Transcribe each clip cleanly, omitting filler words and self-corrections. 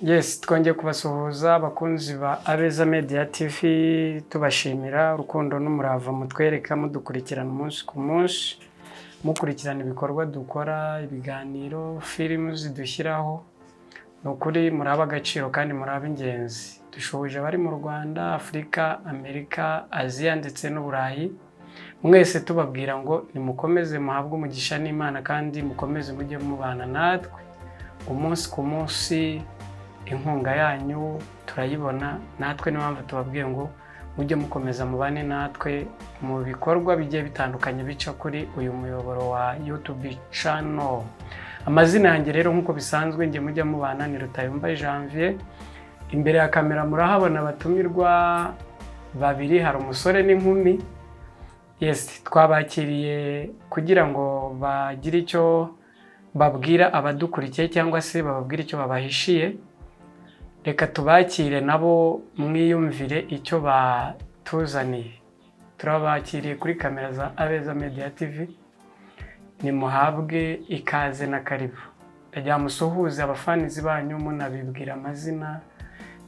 Yes, twongeye kubasuhuza abakunzi ba Abeza Media TV, tubashimira urukundo n'umurava mutwereka mudukurikirana umunsi ku munsi, mukurikirana ibikorwa dukora, ibiganiro, films dushyiraho. Ni ukuri muri ab'agaciro kandi muri ab'ingenzi. Dusuhuje abari mu Rwanda, Afurika, Amerika, Aziya ndetse n'Uburayi. Mwese tubabwira ngo nimukomeze muhabwe umugisha n'Imana kandi mukomeze mujye mubana natwe umunsi ku munsi. Inkunga yanyu turayibona natwe, niyo mpamvu tubabwiye ngo mujye mukomeza mubane natwe mu bikorwa bigiye bitandukanye bica kuri uyu muyoboro wa YouTube channel. Amazina yanjye rero, nk'uko bisanzwe, njye mujya mubana ni Rutayumba Janvier. Imbere ya kamera murahabona abatumirwa babiri, hari umusore n'inkumi. Yes, twabakiriye kugira ngo bagire icyo babwira abadukurikiye cyangwa se bababwire icyo babahishiye. Reka tubakire nabo mwiyumvire icyo batuzaniye. Turabakiriye kuri kamera za Abeza Media TV, nimuhabwe ikaze na karibu. Ndagira musuhuze abafanizi banyu, munabibwira amazina,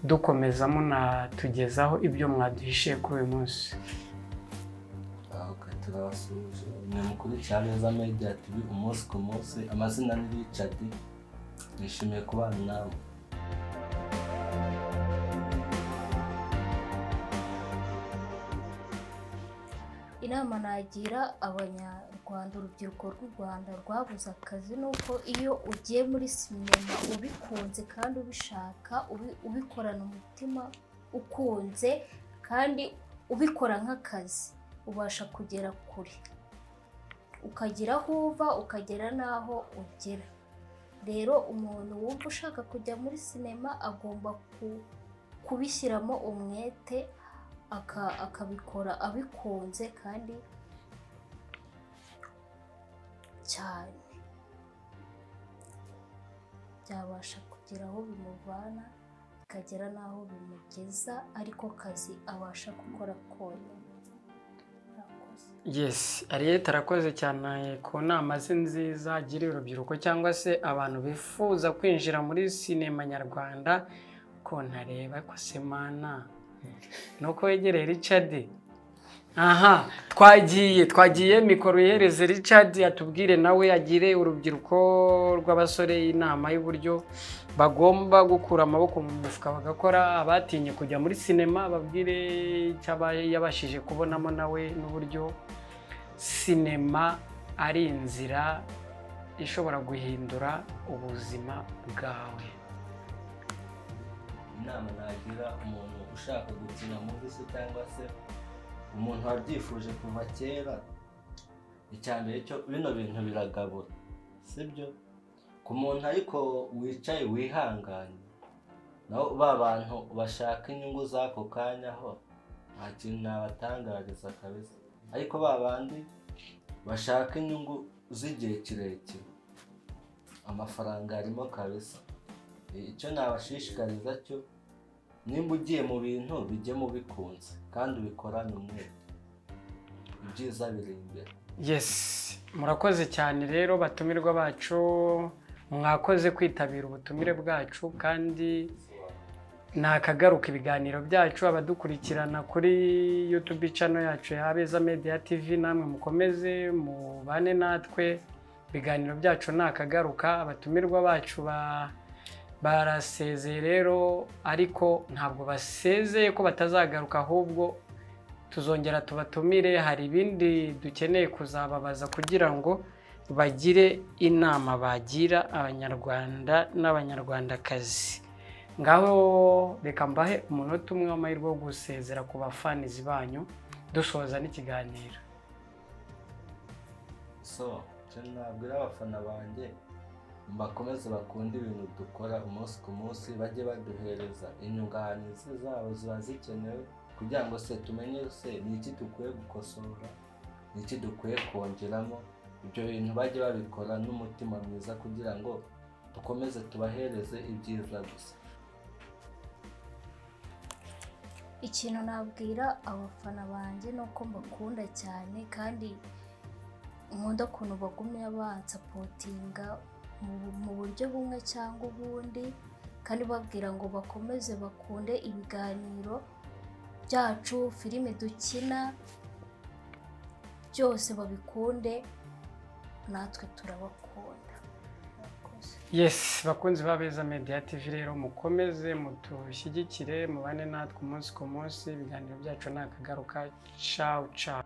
dukomeza munatugezaho ibyo mwaduhishiye kuri uyu munsi. Aho turabasuhuje mwe mukurikira Abeza Media TV umunsi ku munsi. Amazina ni Richard, nishimiye kubana nawe. Inama nagira Abanyarwanda, urubyiruko rw'u Rwanda rwabuze akazi, ni uko iyo ugiye muri sinema ubikunze kandi ubishaka, ubikorana umutima ukunze kandi ubikora nk'akazi, ubasha kugera kure, ukagera aho uva, ukagera n'aho ugera. Rero umuntu wumva ushaka kujya muri sinema agomba kubishyiramo umwete, akabikora abikunze kandi cyane, byabasha kugera aho bimuvana bikagera n'aho bimugeza, ariko kazi abasha gukora konyine. Murakoze. Yes, Ariete arakoze cyane ku nama ze nziza agiriye urubyiruko cyangwa se abantu bifuza kwinjira muri sinema nyarwanda. Ko ntareba ko semana nuko wegereye Richard. Aha twagiye mikoro ihereze Richard atubwire nawe agire urubyiruko rw'abasore inama y'uburyo bagomba gukura amaboko mu mufuka bagakora, abatinye kujya muri sinema babwire icyo yabashije kubonamo nawe n'uburyo sinema ari inzira ishobora guhindura ubuzima bwawe. Inama nagira umuntu ushaka gukina movie se cyangwa se umuntu wabyifuje kuva kera, icya mbere cyo bino bintu biragabura, sibyo? Ku muntu ariko wicaye wihanganye, naho ba bantu bashaka inyungu z'ako kanya ho nta kintu nabatangariza kabisa. Ariko ba bandi bashaka inyungu z'igihe kirekire, amafaranga arimo kabisa. Icyo nabashishikariza cyo, nimba ugiye mu bintu, bijyemo bikunze kandi ubikorane umwete, ibyiza biri imbere. Yes, murakoze cyane rero batumirwa bacu, mwakoze kwitabira ubutumire bwacu kandi nakagaruka ibiganiro byacu. Abadukurikirana kuri YouTube channel yacu ya Abeza Media TV, namwe mukomeze mubane natwe, ibiganiro byacu nakagaruka. Abatumirwa bacu barasezeye rero, ariko ntabwo basezeye ko batazagaruka, ahubwo tuzongera tubatumire. Hari ibindi dukeneye kuzababaza kugira ngo bagire inama bagira Abanyarwanda n'Abanyarwandakazi. Ngaho reka mbahe umunota umwe w'amahirwe wo gusezera ku bafanizi banyu, dusoza n'ikiganiro. So icyo nabwira abafana banjye, bakomeze bakunde ibintu dukora umunsi ku munsi, bajye baduhereza inyunganizi zabo, ziba zikenewe kugira ngo se tumenye se ni iki dukwiye gukosora, ni iki dukwiye kongeramo. Ibyo bintu bajye babikora n'umutima mwiza kugira ngo dukomeze tubahereze ibyiza gusa. Ikintu nabwira abafana banjye ni uko mbakunda cyane kandi nkunda ukuntu bagumya bansapotinga mu buryo bumwe cyangwa ubundi. Kandi babwira ngo bakomeze bakunde ibiganiro byacu, filime dukina, byose babikunde, natwe turabakunda. Murakoze. Yes, bakunzi ba Media TV rero, mukomeze mutushyigikire, mubane natwe umunsi ku munsi. Ibiganiro byacu ni akagaruka. Ciao ciao.